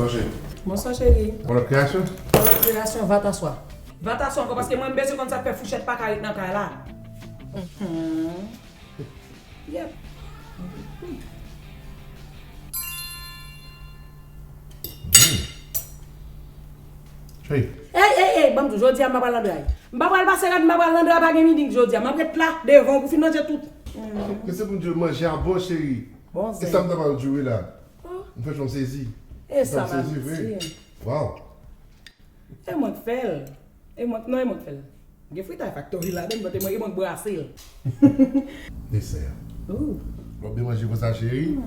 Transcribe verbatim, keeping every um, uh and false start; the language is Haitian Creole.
Manje. Bonswa, cheri. Bon lòt kreyasyon? Bon lòt kreyasyon, vataswa. Vataswa ankò, paske mwen, m bezwen konn sa k fè fouchèt pa ka ret nan kay la. Mhm. Yep. Cheri. Ey, ey, ey, ban m di w, jodi a m pa pral nan dra. M pa pral pase rad, m pa pral nan dra, pa gen minik jodi a. M ap ret la, devan w pou fin manje tout. Ke se pou m di w, manje a bon, cheri. Bon E sa m ta pral di w la. M fè chon sezi. E sa M sezi vre. Waw. E mwen k fè l. E mwen, non, e mwen k fè l. Gen fritay factory ladan, but e mwen, e mwen k brase l. Desè. Ooh. W ap byen manje konsa, cheri?